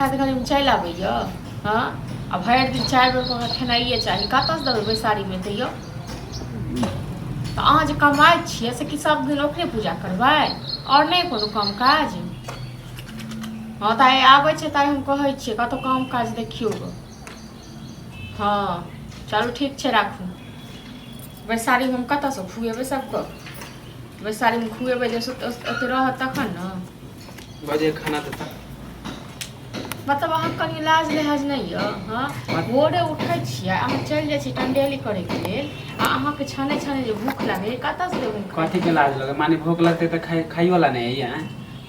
घड़ीमे चलि आबैए। हँ, आ भरि दिन 4 बेर ओकरा खेनाइए चाही। कतऽसँ देबै बैसारीमे तैयो? तऽ अहाँ जे कमाइ छियै से की सब दिन ओकरे पूजा करबै? आओर नहि कोनो काम काज? हँ, तऽ आइ आबै छै तऽ आइ हम कहै छियै, कतहु काम काज देखियौ गऽ। हँ, चलू ठीक छै, राखू। बैसारीमे हम कतऽसँ खुएबै सबके? बैसारीमे खुएबै जे ओते रहत तखन ने। बजे खाना देता। मतलब अहाँ कनि लाज लिहाज नहि यऽ? हँ, भोरे उठै छियै, अहाँ चलि जाइ छियै टंडेली करैके लेल, आ अहाँके छाने छाने जे भूख लागै, कतऽसँ देबै? कथी के लाज लगे? माने भूख लगतै तऽ खाइ खाइयो ला नहि है?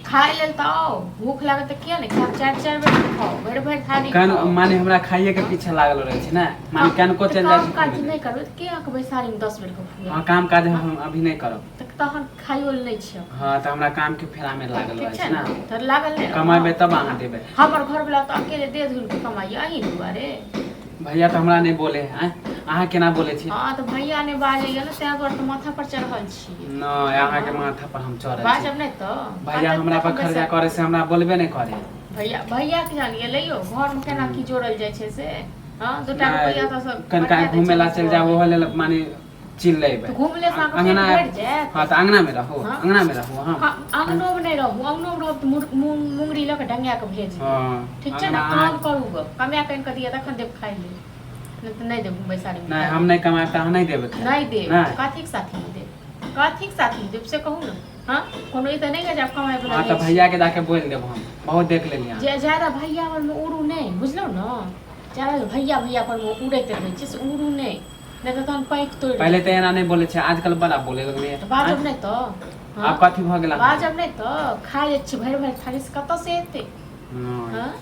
खाय लेल तऽ आउ, भूख लागत तऽ किया नहि खायब? चारि चारि बेर खाउ, भरि भरि थारी कान खाउ। माने हमरा खाइए के पीछे लागल रहै छै ने, माने कनको तऽ चलि जाइ काम छै काज घूमै नहि लए। करबै तऽ के अहाँके बैसारीमे 10 बेर के खुआएत? हँ, काम काज हम अभी नहि करब। तऽ तहन खाइयो लए नहि छै? हँ, तऽ हमरा काम के फेरा में लागल ठीक रहै छै छै ने ने। तऽ लागल नहि रहब। कमेबै तब अहाँ देबै। हमर घरवला तऽ अकेले देह धुनि कऽ कमाइए अहीं दुआरे। भैया तऽ हमरा नहि बोले है, आँय? अहाँ केना बोले छी? हँ, तऽ भैया नहि बाजैए ने, ताहि दुआरे तऽ माथा पर चढ़ल छी। नहि, अहाँके माथा पर हम चढ़ल छी। बाजब नहि तऽ भैया हमरा पर खर्चा करे से हमरा बोलबे नहि करे। भैया भैया के जान गेलै यौ, घरमे केना की जोड़ल जाइ छै से। हँ, 2 टा रुपैआ तऽ सब कनिका पठा दै घूमे ला छै। चलि जाब, ओहो लेल माने चिल्लेबै। तऽ घूमले से अहाँके पेट अंगना भरि जायत? हँ, तऽ अंगना में रहू। हाँ? अंगना में रहू। हाँ। हाँ, अंगनोमे नहि रहू। अंगनोमे रहब तऽ मुंगरी लऽ कऽ डंगा कऽ भेज देब। हाँ। ठीक छै ने? अंगना काम करू गऽ, कमाए कऽ आनि कऽ दिअ तखन देब खाइ लेल, नहि तऽ नहि देब बैसारीमे। नहि, हम नहि कमायब तऽ अहाँ नहि देबै खाय? नहि देब। नहि। कथीके साथीमे देब? कथीके साथीमे देब से कहू ने। हँ, कोनो ई तऽ नहि है जे आब कमाइ वला हाँ, तऽ नहि छी। भैया के जाके बोलि देब, हम बहुत देख लेलियै अहाँ। जे ज्यादा भैया परमे उड़ू नहि, बुझलहुँ ने? ज्यादा भैया भैया परमे उड़ैत रहै छी से उड़ू नहि, नहि तऽ तहन पाँखि तोड़ि पहिले देब। तऽ एना नहि बोलै छै, आजकल बड़ा बोले लगलियै। तऽ बाजब नहि तऽ? हँ? आब कथी भऽ गेल अहाँके? बाजब नहि तऽ खा जाइ छी भरि भरि थारी, से कतऽसँ एतै? नहि। हँ,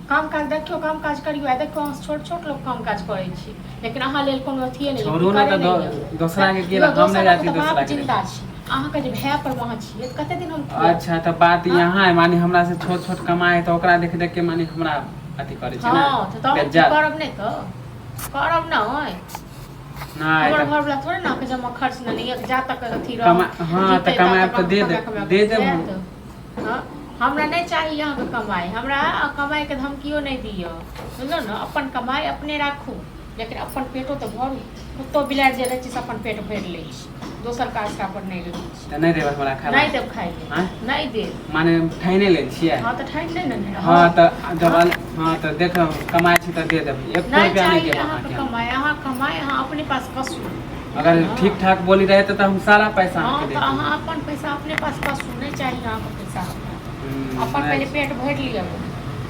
काम काज देखियौ, काम काज करियौ। आ देखियौ, अहाँ छोट छोट लोक काम काज करै छी, लेकिन अहाँ लेल कोनो अथिये नहि छोड़ू ने। करे तऽ नहि यऽ। दोसरा के की? यौ, हम नहि दोसर जाइ छी तऽ दोसरा बाप के। जिन्दा छी, अहाँके जे भाय पर वहाँ छियै तऽ कते दिन हम खुआएब? अच्छा, तऽ बात हाँ? यहाँ है, माने हमरा से छोट छोट कमाए है तऽ ओकरा देख देख के माने हमरा अथी करै छै ने? हँ, तऽ तहन की बेज्जत। करब? नहि तऽ करब नहि? नहि। हमर तऽ घरवला थोड़े ने अहाँके जमा खर्च नहि यऽ, जा तक अथी रहत, कमा हँ, तऽ जीतै ता कमाएब तक तऽ दे कमा देब। कमा दे देब हम। खुआएत। हँ, हमरा नहि चाही अहाँके कमाइ। हमरा कमाइके धमकियो नहि दिअ, बुझलहुँ ने? अपन कमाइ अपने राखू, लेकिन अपन पेटो तऽ भरू। कुत्तो बिलाड़ि जे रहै छै से अपन पेट भरि लै छै, दोसरके आशा पर नहि रहै छै। तऽ नहि देबै हमरा खाना? नहि देब खाइ लेल। आँय? नहि देब। माने ठाइने लेल छियै? हँ, तऽ ठानि नहि ने रहब। हँ, तऽ जब हँ, तऽ देख, कमाइ छी तऽ दे देबै, एको नहि रुपया नहि चाही देब अहाँके अहाँके हम। कमाइ। अहाँ कमाइ अहाँ अपने पास कसू। अगर हँ। ठीक ठाक बोली रहे तऽ हम सारा पैसा हँ, अहाँके तऽ दे देब। अहाँ अपन पैसा अपने पास कसू, नहि चाही अहाँके पैसा हमरा। अपन नहि। पहिले पेट भरि लिअ।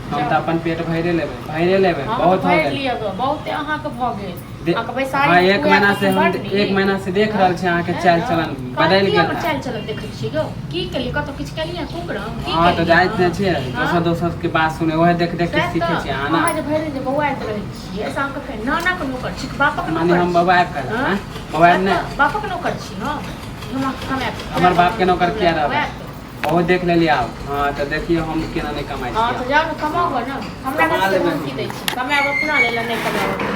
हम तऽ अपन पेट भरिए लेबै, भरिए लेबै। हँ, तऽ बहुत हो भरि गेल। लिअ गऽ, बहुते अहाँके भऽ गेल। अहाँके बैसारी हँ, मे एक खुआएब महीना से तखन हम बड़ नीक। एक महीना से देख हँ, रहल छी अहाँके है चालि ने? चलन बदलि कथी गेल हमर है। चालि चलन देखै छियै यौ? की केलियै? कतहु किछु केलियै? कुकरम की हँ, तऽ केलियै जाइत नहि अहाँ? छियै हँ? दोसर दोसर के बात सुने, ओहे देख देख के सएह सीखे तऽ छियै अहाँ ने। अहाँ जे भरि दिन जे बौआइत रहै छियै से अहाँके फेर नानाके नौकर छी कि बापक माने नौकर हम छी? बौआएब कैला? हँ? आँय, बौआएब सएह नहि। तऽ बापक नौकर छी हम? हम अहाँके कमाए कऽ हमर खुआएब, बाप के अहाँके नौकर घरवला किया रहबै? खुआएत? बहुत देख लेलियै आब। हँ, तऽ देखियौ हम केना नहि कमाइ हँ, छियै। तऽ जाउ ने, कमाउ हँ, ने। हमरा कमा कथीके लेबै धमकी हम। दै छी? कमायब अपना लेल, नहि कमायब अपना।